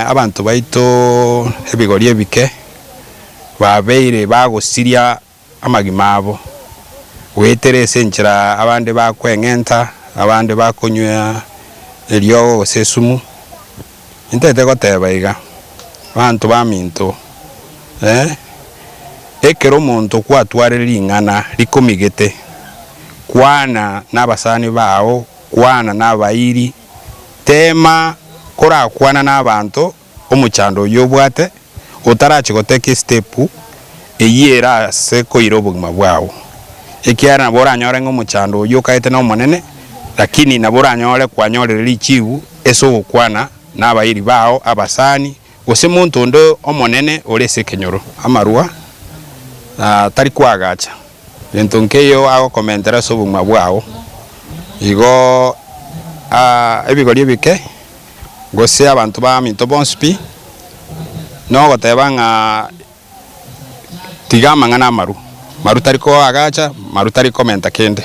Abanto baito ebigori ebike babeire bagosiria amagima abo, goetera ase enchera abande bakweng'enta, abande bakonywa eriogo gose esumu. Intagete goteba iga, abanto baminto, ekero omonto kwatwarire ring'ana rikomigete, kwana nabasani bao, kwana nabairi, Teema korakwana nabanto omochando oyio obwate, otarache goteka estepu eyio ere ase koira obogima bwao. Ekiagera nabo oranyore ng'a omochando oyio okaete nomonene, lakini nabo oranyore kwanyorire richibu ase ogokwana nabairi bao, abasani, gose monto onde omonene ore ase ekenyoro. Amarwa tari koagacha. Gento nkeiyo agokomentera ase obogima bwao. Igo ebigori ebike, gose abanto baminto bonsi pi, nogoteba ng'a tiga amang'ana amaru, maru tari koagacha, maru tari komenta kende.